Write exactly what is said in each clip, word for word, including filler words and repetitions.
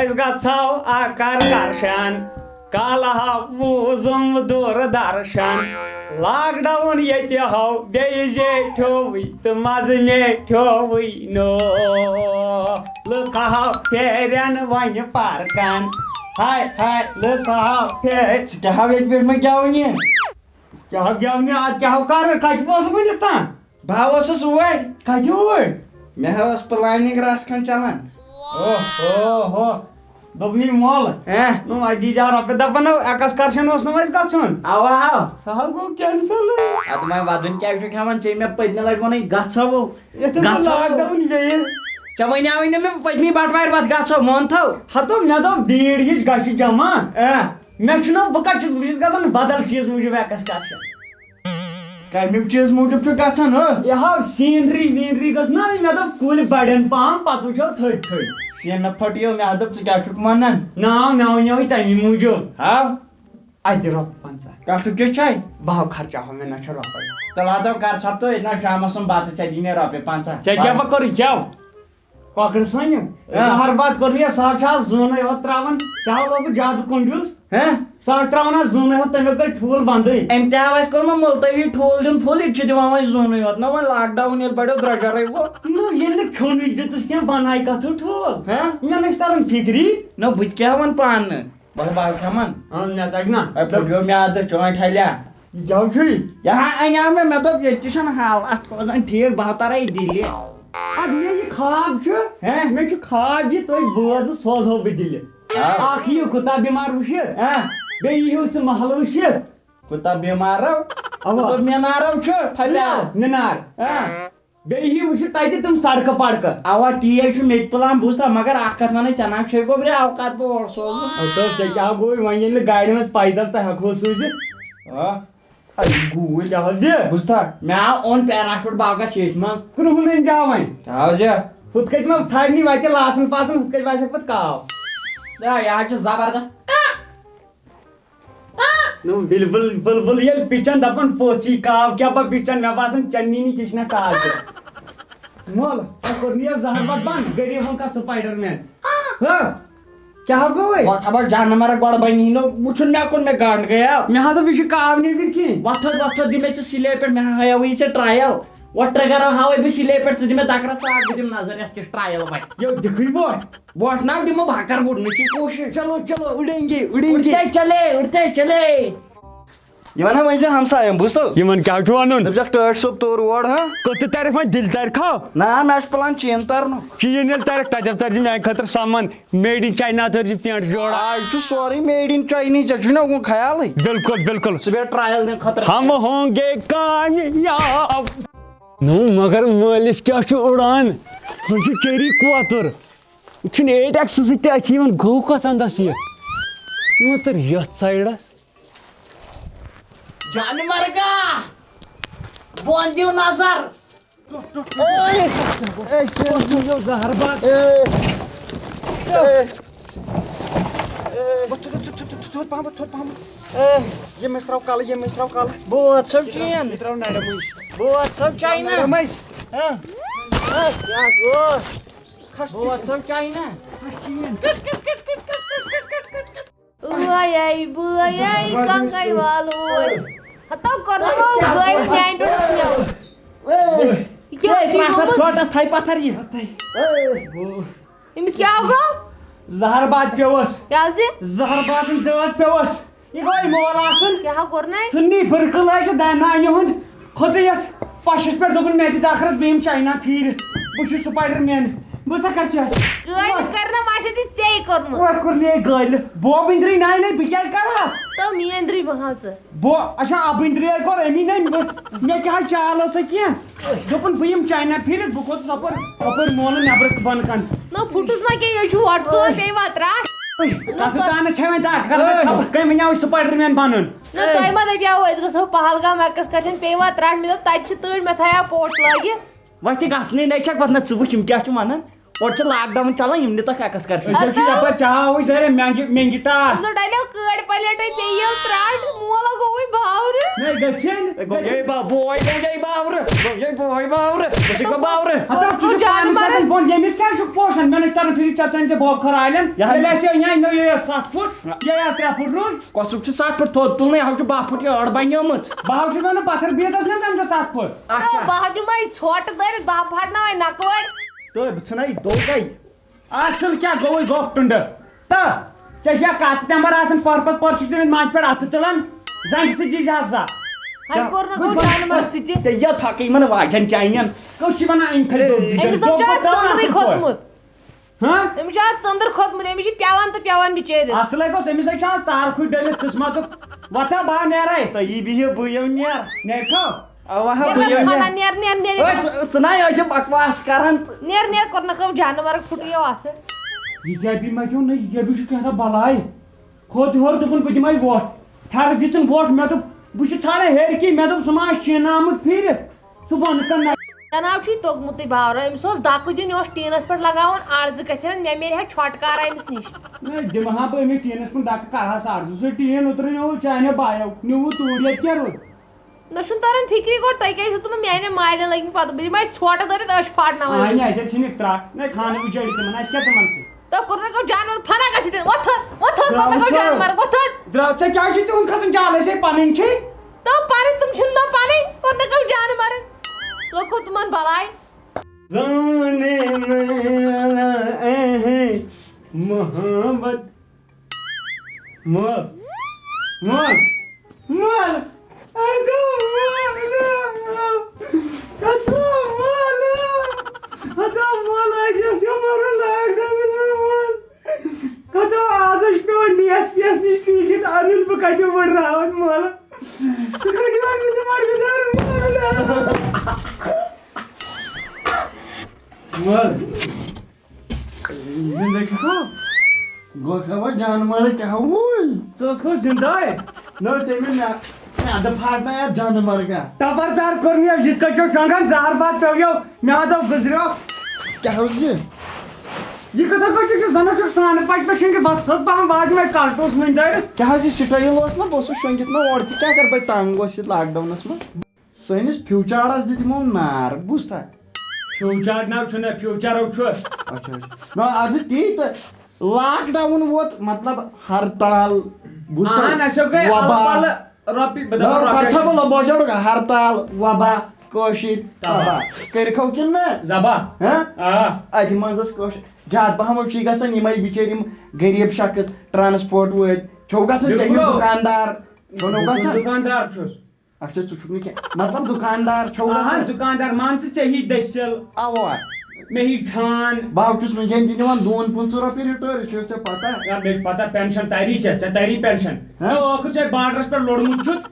أسۍ گژھو اکر کرشن، کالہٕ ہاو ووزُم دوٗر درشن۔ لاک ڈاوُن ییٚتہِ ہاو بیٚیہِ زیٹھیوٕے تہٕ مزٕ میٹھیوٕے نو۔ لُکھ ہاو پھیرن وۄنۍ پارکن، ہاے ہاے لُکھ ہاو پھیر۔ ژٕ کیٛاہ ہاو ییٚتہِ پٮ۪ٹھ مےٚ گٮ۪وُن یہِ؟ کیٛاہ ہاو گٮ۪ونہِ؟ اَتھ کیٛاہ ہاو کرٕ؟ کتہِ اوسُس وُنِس تام؟ بہٕ ہا اوسُس اوٗرۍ۔ کتہِ اوٗرۍ؟ مےٚ ہا ٲس پلاننگ رژھ کھنڈ چلان۔ اوہ، اوہ، اوہ۔ دوٚپمَے مول۔ ہہ؟ نو، اَدٕ دیٖزِ ہا رۄپیہِ۔ دَپان نو، ایکسکرشن اوس نہٕ اَسہِ گژھُن۔ اَوا، اَوا۔ سُہ ہا گوٚو کینسل۔ اَدٕ وۄنۍ وَدُن کیٛازِ چھُکھ ہٮ۪وان؟ ژےٚ مےٚ پٔتمہِ لَٹہِ ووٚنُے گژھو۔ یَتھ اوس گژھو۔ لاک ڈاوُن بیٚیہِ۔ ژےٚ وَنیٛاوُے نہٕ مےٚ پٔتمہِ بَٹوارِ وَتھ گژھو، مون تھو۔ ہتو، مےٚ دوٚپ بیٖڑ ہِش گژھِ جمع۔ اَ۔ مےٚ چھُنہ، بہٕ کَتہِ چھُس، بہٕ چھُس گژھان بدل چیٖز موٗجوٗب ایکسکرشن۔ کَمیُک چیٖز موٗجوٗب چھُ گژھان، ہو؟ یہِ ہاو سیٖنری ویٖنری گٔژھ نہ، مےٚ دوٚپ کُلۍ بَڑٮ۪ن پَہَم، پَتہٕ وٕچھو تھٔدۍ تھٔدۍ۔ سیٖنہٕ پھٔٹیو، مےٚ ہا دوٚپ، ژٕ کیٛاہ چھُکھ وَنان؟ نا، مےٚ وَنیوٕے تَمی موٗجوٗب۔ ہاو؟ اَتہِ دِ رۄپیہِ پنٛژاہ۔ کَتھ کیٛاہ چھَے؟ بہٕ ہاو خرچاوہا، مےٚ نہ چھےٚ رۄپَے۔ تَلہٕ ہا تَو کَر ژھۄپہٕ تہٕ، ییٚتہِ نہ شامَس سُم بَتہٕ، ژےٚ دِنَے رۄپیہِ پنٛژاہ۔ ژےٚ کیٛاہ بہٕ کوٚرُے، کیٛاہ؟ کۄکرٕ سٲنِم۔ ہہ۔ زہر باد کوٚر مےٚ، سُہ حظ چھُ آز زٲنَے ہوت ترٛاوان۔ ژےٚ حظ لوگُت زیادٕ کنجوٗس۔ ہہ؟ سُہ حظ ترٛاوان آز زٲنَے ہوت، تَمیُک گٔے ٹھوٗل بنٛدٕے۔ أمۍ تہِ حظ آسہِ کوٚرمُت مُلتوی ٹھوٗل دیُن پھوٚل، یہِ تہِ چھِ دِوان وۄنۍ زٲنٕے ہوت۔ نہ وۄنۍ لاک ڈاوُن ییٚلہِ بڑیو درٛۄجرَے گوٚو۔ نہ، ییٚلہِ نہٕ کھیوٚنٕے دِژٕس کینٛہہ، بنایہِ کَتھٕ ٹھوٗل؟ ہہ؟ مےٚ نہ چھِ تران فِکری۔ نہ، بہٕ تہِ کیٛاہ وَنہٕ پانہٕ؟ بہٕ بہٕ کھٮ۪مَن۔ اَہَن، مےٚ تَگہِ نہ۔ اَے پھُٹیو میٛادٕ، چٲنۍ ٹھَلیا۔ یہِ کیٛاہ چھُے؟ یہِ ہا اَنیٛاو مےٚ، مےٚ دوٚپ، ییٚتہِ تہِ چھَنہٕ حالات روزان ٹھیٖک، بہٕ ہا تَرَے دِلہِ۔ اَدٕ مےٚ یہِ خواب چھُ، ہہ؟ مےٚ چھُ خواب یہِ تُہۍ بٲژ سوزہو بہٕ دِلہِ۔ آ۔ اَکھ یِیِو کُتا بٮ۪مار وٕچھِتھ، ہہ؟ بیٚیہِ یِیِو سُہ محلہٕ وٕچھِتھ۔ کُتا بٮ۪مارو؟ اَوا۔ دوٚپ مینارو چھُ، پھَلیا۔ مینار، مینار۔ ہہ؟ بیٚیہِ یی وٕچھِ تَتہِ تِم سڑکہٕ پڑکہٕ۔ اوا، تی ہے چھُ مےٚ تہِ پلان، بوٗزتھا، مگر اکھ کتھ ونے ژےٚ، نہ چھے گوٚبرِ اوقات بہٕ اورٕ سوزُن۔ ہتو، ژےٚ کیٛاہ گوٚوُے؟ وۄنۍ ییٚلہِ نہٕ گاڑِ منٛز پیدل تہِ ہٮ۪کہو سوٗزِتھ۔ آ، اے گوٗلۍ۔ کیٛاہ حظ یہِ؟ بوٗزتھا، مےٚ آو اوٚن پیراشوٗٹ باغس ییٚتھۍ منٛز۔ کرٛہُن أنۍ زِ ہا وۄنۍ۔ کیٛاہ حظ یہِ؟ ہُتھ کٔنۍ ما ژھانڈنی وتہِ لاسن پاسن، ہُتھ کٔنۍ باسٮ۪کھ پتہٕ کاو۔ ہے، یہِ حظ چھُ زبردست۔ نو، بلبل، بلبل ییٚلہِ پِچن دپان پوٚژھ یی کاو، کیٛاہ پتہٕ پِچن، مےٚ باسان چننی نی کِچنہ کاو تہِ۔ مول، ژےٚ کوٚرنٕے یہِ زہر بتہٕ بنٛد، غریٖبن کانٛہہ سپایڈر مین۔ ہہ؟ کیٛاہ گوٚوے؟ وۄتھ ہا بس جانہٕ مرگ گۄڈٕ بنی نہٕ، وٕچھُن مےٚ کُن مےٚ گنٛڈ گٔیاو۔ مےٚ ہسا وٕچھ یہِ کاو نیٚبٕرۍ کِنۍ۔ وۄتھ حظ، وۄتھ حظ، دِ مےٚ ژٕ سِلیپٮ۪ٹھ، مےٚ ہاویاوٕے ژےٚ ٹرایل۔ وۄتھ ٹرٛگرا ہاوے بہٕ سِلیپٮ۪ٹھ، ژٕ دِ مےٚ دکرس ژٕ اکھ، بہٕ دِمہٕ نظر یتھ کِس ٹرایل وتہِ۔ یو دِکھٕے بوٹھ۔ وۄٹھ نہ دِمہٕ بہٕ ہا کرٕ وُڈنٕچی کوٗشِش۔ چلو، چلو، اُڑیں گے، اُڑیں گے۔ اُڑتے چلے، اُڑتے چلے۔ یہِ وَنہٕ ہا وۄنۍ زِ ہمساین، بوٗزتھو؟ یِمن کیٛاہ چھُ وَنُن؟ دٔپزٮ۪کھ ٹٲٹھۍ صٲب تور اور، ہاں؟ کوٚت تہِ ترکھ وۄنۍ دِل ترکھا؟ نہ، مےٚ چھُ پلان چین ترنُک۔ چین ییٚلہِ ترکھ، تتٮ۪تھ ترِ زِ میانہِ خٲطرٕ سامان made in China، ترِ زِ پینٹ جوڑا۔ آز چھُ سورُے made in Chinese، ژےٚ چھُے نہ اوکُن خیالٕے؟ بِلکُل، بِلکُل۔ ژٕ بیٚہہ ٹرایل دِنہٕ خٲطرٕ۔ ہم ہوں گے کامیاب۔ نو، مگر مٲلِس کیٛاہ چھُ اُڑان؟ زن چھُ چیری کوتُر۔ یہِ چھُنہٕ ایٹ ایکسہٕ سۭتۍ تہِ اَتھِ یِوان، گوٚو کَتھ اَندَس یہِ؟ یہِ ما تٔر یَتھ سایڈَس؟ جانہٕ مرگا! بۄن دِیِو نظر۔ اے، اے، یہِ زہر باد۔ A, A, A. وۄتھ، تھوٚد، تھوٚد، تھوٚد، تھوٚد، تھوٚد پہم، تھوٚد پہم۔ اے۔ ییٚمہِ منٛز ترٛاو کَلہٕ، ییٚمہِ منٛز ترٛاو کَلہٕ۔ بہٕ ووت سَو چین۔ یہِ ترٛاو نَرٮ۪ن منٛز۔ بہٕ ووت سَو چاینہ۔ نَرٮ۪ن منٛز۔ ہاں۔ اے، کیٛاہ گوٚو؟ کھس بہٕ تہِ۔ ووت سَو چاینہ۔ کھس چین۔ بٲے آیہِ، بٲے آیہِ، کنگے والو۔ ہتو کوٚر نہٕ وۄنۍ بٲے میانہِ پٮ۪ٹھ سنیو۔ اے۔ یہِ کیٛاہ اے، چھُ پتھر گوٚمُت؟ ژھوٹس تھایہِ پتھر یہِ۔ اے۔ أمِس کیٛاہ گوٚو؟ زہر باد پیوس۔ کیٛاہ زِ؟ زہر بادٕے دٲد پیوس۔ یہِ گوٚو یہِ مول آسُن۔ کیٛاہ کوٚر نَے؟ ژٕ نی بٕرکہٕ لٲگِتھ دانہِ نانہِ ہُنٛد۔ کھوٚتُے یَتھ پَشَس پٮ۪ٹھ، دوٚپُن، مےٚ دِ دَکھ رَژھ، بہٕ یِمہٕ چاینا پھیٖرِتھ۔ بہٕ چھُس سپایڈر مین۔ بہٕ سا کَرٕ چیس۔ گٲلۍ کَرنَم آسہِ تہِ ژےٚ کوٚرمُت۔ وۄنۍ کوٚر مےٚ گٲلۍ۔ بوب أنٛدرٕے نَے نَے، بہٕ کیٛازِ کَرٕ ہَس؟ تو میٛٲنۍ أنٛدرٕے بہٕ ہا ژٕ۔ بہٕ، اچھا، اَبہٕ أنٛدرٕے کوٚر أمی نَے۔ مےٚ، مےٚ کیٛاہ حظ چال ٲس سۄ کینٛہہ؟ دوٚپُن، بہٕ یِمہٕ چاینا پھیٖرِتھ، بہٕ کھوٚتُس اَپٲرۍ، اَپٲرۍ مولہٕ نٮ۪برٕ تہٕ بۄنہٕ کَنہِ۔ نہ پھُٹُس ما کینٛہہ، یہِ چھُ وۄٹہٕ تُلان، پیٚیہِ وۄنۍ ترٛٹھ۔ تَتھ تانَس چھےٚ وۄنۍ دَکھ، کَران چھےٚ، کٔمۍ وَنیٛاو یہِ سپایڈر مین بَنُن؟ نہ، تۄہہِ ما دَپیٛاوٕ أسۍ گژھو پہلگام، اَکَس کَتھٮ۪ن پیٚیہِ وۄنۍ ترٛٹھ، مےٚ دوٚپ تَتہِ چھِ تۭر، مےٚ تھایاو کوٹ لٲگِتھ۔ وۄنۍ تہِ گژھنٕے نَے چھَکھ، پَتہٕ نہ ژٕ وٕچھ یِم کیٛاہ چھِ وَنان۔ اورٕ چھِ لاک ڈاوُن چَلان، یِم نِتَکھ ایٚکٕسکرشن۔ أسۍ حظ چھِ یَپٲرۍ چاہاوٕے زَرِ مٮ۪نٛگہِ، مٮ۪نٛگہِ ٹاس۔ تٔمۍ دوٚپ ڈَلیو کٲڑۍ پَلیٹَے، ژےٚ یِیَو ترٛٹھ، مول ہا گوٚوُے باورٕ۔ نَے، گٔژھِنۍ۔ گوٚو یے با بوے گوٚو یے باورٕ۔ گوٚو یے بوے باورٕ۔ بہٕ چھُس گوٚو باورٕ۔ ہتا، ژٕ چھُکھ جانہٕ پانَس مَرٕنۍ۔ سۭتۍ بۄن، ییٚمِس کیٛازِ چھُکھ پوشان؟ مےٚ نہ چھِ تَران فِکرِ، ژےٚ ژَنہِ تہِ بوب خٲر عالم۔ یہِ ہا ییٚلہِ اَسہِ یہِ ہَنہِ نٔو یہِ ٲس ستھ فُٹ، یہِ ٲس ترٛےٚ فُٹ رُز۔ کۄسُک چھُ ستھ فُٹ تھوٚد تُلنٕے؟ ہا چھُ باہ فُٹ یٔڑ بنیٲمٕژ۔ بہٕ ہا چھُس وَنان پَتھر بیٖتَس نہ تَمہِ دۄہ ستھ فُٹ۔ اچھا۔ بہٕ ہا دِمے ژھۄٹھ دٲرِتھ، بہٕ ہا پھاٹناوے نَکوَڑ۔ تہٕ بہٕ ژھٕنَے دوٚگَے۔ اصل کیا گوٚوٕے گۄپھ ٹُنڈٕ؟ تہٕ ژےٚ چھا کتھ تمبر آسان؟ پٔر پتہٕ پٔر چھُکھ دِوان ماجہِ پٮ۪ٹھ اتھٕ تُلان، زنگہِ سۭتۍ دی زِ حظ سا۔ ہاے کوٚر نہٕ گوٚو جانور سۭتۍ تہِ۔ ژےٚ یہِ تھکٕے یِمن واجٮ۪ن چانٮ۪ن۔ کٔژ چھِ ونان أمۍ کھٔتۍ دوٚب بِچٲرۍ؟ أمِس ہا چھُ دوٚب آز ترٛاوان ژٔنٛدرٕے اصل پٲٹھۍ۔ کھوٚتمُت۔ ہاں؟ أمِس چھُ آز ژٔنٛدٕر کھوٚتمُت، أمِس چھِ پٮ۪وان تہٕ پٮ۪وان بِچٲرِس۔ اصلے گوٚژھ، أمِس ہے چھُ آز تارکھٕے ڈٔلِتھ قٕسمتُک۔ وۄتھا بہٕ ہا نیرے۔ تہٕ یہِ بِہِو بہٕ یِم نیر۔ نیرکھو؟ اوا ہا نیرٕ بہٕ حظ یِم پنہ، نیر۔ نیرٕ، نیرٕ، نیرٕ، ہے، نیرٕ۔ ژٕ ژٕ نہ أتھۍ بکواس کران تہٕ۔ نیرٕ، نیرٕ، کوٚر نہٕ کٲم، جانورَن پھُٹیو اَتھٕ۔ یہِ کیٛاہ بی مےٚ کیٛاہ نہ، یہِ کیٛاہ بی چھُ کینٛہہ تام بلاے۔ کھوٚت یورٕ دوٚپُن بہٕ دِمے وۄٹھ۔ پھیرٕ دِژٕن وۄٹھ، مےٚ دوٚپ بہٕ چھُس ژھانڈان ہیرِ کِنۍ، مےٚ دوٚپ سُہ ما آسہِ چیٖنہٕ آمُت پھیٖرِتھ۔ ژٕ وَن کَن نہ۔ جناب چھُے توٚگمُتٕے باورا، أمِس اوس دَکہٕ دیُن، یہِ اوس ٹیٖنَس پٮ۪ٹھ لگاوُن، اَڑزٕ گژھِ ہا، مےٚ میلہِ ہا چھۄٹکارا أمِس نِش۔ ہے، دِمہٕ ہا بہٕ أمِس ٹیٖنَس کُن دَکہٕ، کَرٕ ہا سَر زٕ سُہ ٹیٖن اوترٕ نیوٗ چانیو بایو، نیوٗ توٗرۍ ییٚتہِ کیٛاہ روٗد؟ مےٚ چھُنہٕ تران فِکری گۄڈٕ تۄہہِ کیٛازِ چھُو تِمن میانٮ۪ن مالٮ۪ن لٲگمٕتۍ پتہٕ، بہٕ دِمے ژھۄٹہٕ دٲرِتھ، أچھ پھاٹناوان۔ اَہَنہِ اَسہِ حظ چھِنہٕ ترٛٹھ، نہ خانہٕ وٕچھٲڑۍ تِمَن، اَسہِ کیٛاہ تِمَن سۭتۍ؟ تو کوٚر نہٕ کٲم جانور فنا گژھِ دِنۍ، وۄتھ تھوٚد، وۄتھ تھوٚد، کوٚر نہٕ کٲم جانور، وۄتھ تھوٚد۔ درٛاو ژےٚ کیٛازِ چھُے تِہُنٛد کھسان جال؟ أسے پَنٕنۍ چھے۔ تو پَنٕنۍ تِم چھِنہٕ مےٚ پَنٕنۍ، کوٚر نہٕ کٲم جانور۔ لوٚگ تِمَن بَلاے۔ زانہِ مےٚ اہے محبت۔ مول، مول، مول، اَدٕ مول، اَدٕ مول، اَدٕ مول، اَسہِ اوس یہِ مَرُن لاکڈاوُنَس منٛز مول۔ اَدٕ آز حظ چھُ پٮ۪وان ڈی ایس پی یَس نِش پیٖٹھِس اَنُن، بہٕ کَتہِ وٕڑراوَن مول؟ ژٕ کَتہِ وَنہٕ مےٚ ژٕ مَر بِزار مول؟ مول۔ زندگی کو؟ گوٚو خبر جانور کیٛاہ وُے؟ ژٕ اوسکھو زندے؟ نہ تٔمۍ مےٚ میٛادٕ پھاٹنایتھ جانور کیٛاہ؟ ٹبردار کوٚر مےٚ یِتھ کٔنۍ چھو شۄنٛگان زہر باد پیوٚو یو میٛادو گُزریو۔ کیٛاہ اوس یہِ؟ یہِ کِتھٕ پٲٹھۍ چھُ زَن چھُکھ سرٛانہٕ پچہِ پٮ۪ٹھ شۄنٛگِتھ بَتہٕ تھوٚد پَہَم واجہِ مےٚ کَلٹوس مٔنٛدۍ دٲرِتھ۔ کیٛاہ حظ یہِ سٹایل اوس نہ بہٕ اوسُس شۄنٛگِتھ نہ اورٕ تہِ کیٛاہ کَرٕ بہٕ تنٛگ اوس یہِ لاک ڈاوُنَس منٛز۔ سٲنِس فیوٗچارَس دِتۍ یِمو نار بوٗزتھا؟ فیوٗچر نہ چھُنہٕ فیوٗچرو چھُ۔ اچھا اچھا نہ اَدٕ تی تہٕ لاک ڈاوُن ووت مطلب ہرتال بوٗزتھا؟ اہن اَسہِ گٔے وبا۔ الہٕ پلہٕ رۄپیہِ بہٕ نہ دَپہٕ رۄپیہِ پتہٕ تھاو بہٕ لبوزیوڑ ہرتال وبا کٲشِر تباہ کٔرۍ کھو کِنہٕ نہ؟ زبا ہہ؟ آ اتہِ منٛز ٲس کٲشِر زیادٕ پہم چھِ گژھان یِمے بِچٲرۍ یِم غریٖب شخص ٹرانسپورٹ وٲلۍ چھو گژھان ژےٚ یِم بِلکُل۔ دُکاندار چھو نہٕ گژھان؟ دُکاندار چھُس۔ اچھا ژٕ چھُکھ نہٕ کینٛہہ مطلب دُکاندار چھو اہن گژھان؟ دُکاندار مان ژٕ ژےٚ یی دٔسِل اوا مےٚ یی ٹھان۔ بہٕ ہا چھُس وٕنکیٚن تہِ نِوان دۄن پٕنٛژٕہ رۄپیہِ ریٹٲرٕن چھو ژےٚ پتہ؟ یا مےٚ چھِ پتہ پینشن تاری ژےٚ ژےٚ تاری پینشن۔ ہہ؟ ژےٚ ٲخٕر ژےٚ بارڈرس پٮ۪ٹھ لوٚڑمُت چھُتھ۔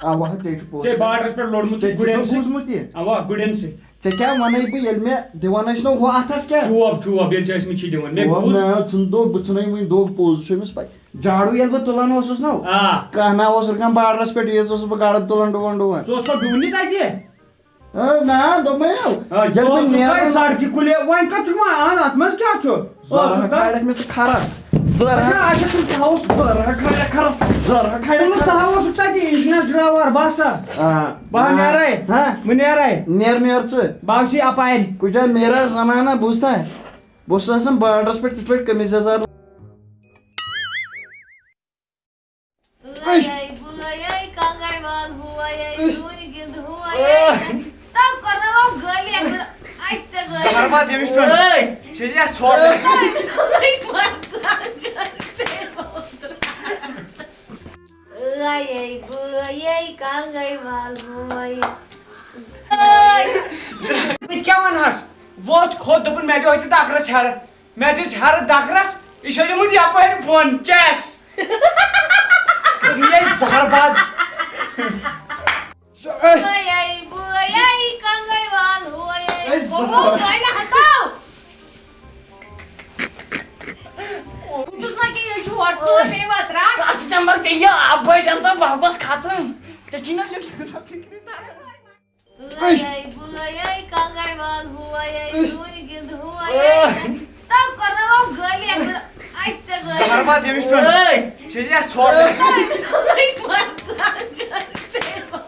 اوا ژےٚ چھُ پوٚز۔ ژےٚ بارڈرس پٮ۪ٹھ لوٚڑمُت چھُتھ ژےٚ چھُ گُرٮ۪ن سۭتۍ۔ بوٗزمُت یہِ؟ اوا گُرٮ۪ن سۭتۍ۔ ژےٚ کیٛاہ وَنَے بہٕ ییٚلہِ مےٚ دِوان ٲسۍ نہ ہُہ اَتھَس کیٛاہ؟ چوب چوب ییٚلہِ ژےٚ ٲسۍ مٕتۍ چھِ دِوان مےٚ چوب بوٗز۔ نہ ژھٕن دوٚگ بہٕ ژھٕنَے وٕنہِ دوٚگ پوٚز چھُ أمِس پَے۔ جاڑوٗ ییٚلہِ بہٕ تُلان اوسُس نہ آ کانٛہہ نہ اوس رُکان بارڈرَس پٮ۪ٹھ ییٖژ اوسُس بہٕ گاڈٕ تُلان ڈُوان ڈُوان۔ ژٕ اوسکھا ڈوٗنِتھ اَتہِ؟ اے نہ دوٚپمَے یو آ، ییٚلہِ بہٕ اوسُکھ تۄہہِ نیران سڑکہِ کُلہِ وۄنۍ کَتھ چھُکھ وۄنۍ اَن اَتھ منٛز کیٛاہ چھُ؟ زَرٕ اوسُکھ تۄہہِ؟ کھالٮ۪کھ مےٚ ژٕ کھرَکھ۔ زَرٕ اچھا اچھا تِم تھاوُس زَرٕ کھالٮ۪کھ کھرَکھ۔ زَرٕ کھالٮ۪کھ تِم کھرَکھ۔ تھاوُس تَتہِ اِنجِنَس ڈرٛایوَر بَس سا۔ آ۔ بہٕ ہا نیرَے۔ ہہ؟ بہٕ نیرَے۔ نیر نیر ژٕ۔ بہٕ ہا چھُس یہِ اَپارِ۔ کُجا میرا زمانہ بوٗزتھا؟ بہٕ اوسُس آسان بارڈرَس پٮ۪ٹھ تِتھ پٲٹھۍ قمیٖض یَزار ٲے، ٲے، بٲے، ٲے، کنگے وال ہوے، ٲے، جوٗنہِ گِنٛد ہوے، ٲے۔ تَو کَرناوو گٲلی اَکہِ گُڑ-، اَتہِ ژےٚ گٲلی۔ زہر ما دِمِس پٮ۪ٹھ؟ ژےٚ دِیا ژھۄٹھ؟ تَو أمِس اوس أکۍ مرژٕوانٛگن ژےٚ اوترٕ۔ ٲے، ٲے، بٲے، ٲے، کنگے وال ہوے۔ ٲے۔ بہٕ تہِ کیٛاہ وَنہَس؟ ووٚتھ کھوٚت، دوٚپُن، مےٚ دِ ہوٚتہِ دَکرَس ہٮ۪رٕ۔ مےٚ دِژ ہٮ۪رٕ دَکرَس، یہِ چھُ نیوٗمُت یَپٲرۍ بۄن، چٮ۪س۔ یے زہر باد۔ بٲے، بٲے، کنگے وال ہوے۔ اے زہر۔ گوٚو گۄڈٕ ہٹاو۔ بہٕ ما کہِ یہِ چھُ ہوٹلَس بیٚیہِ وَترا؟ اَتھ چھِ تَمہِ پَتہٕ پیٚیہِ یہِ اَپٲرۍ تَمہِ پَتہٕ واپَس کھَتُن۔ ژےٚ چھُے نہ فِکرِ تَران۔ ٲے، بٲے، ٲے، کنگے وال ہوے، ٲے، جوٗنہِ گِنٛد ہوے، ٲے۔ تَو کَرناوو گٲلی اَکہِ گُڑ-، اَتہِ ژےٚ گٲلی۔ زہر ما دِمِس پٮ۪ٹھ؟ ژےٚ دِیا ژھۄٹھ؟ تَو أمِس اوس أکۍ مرژٕوانٛگن ژےٚ اوترٕ۔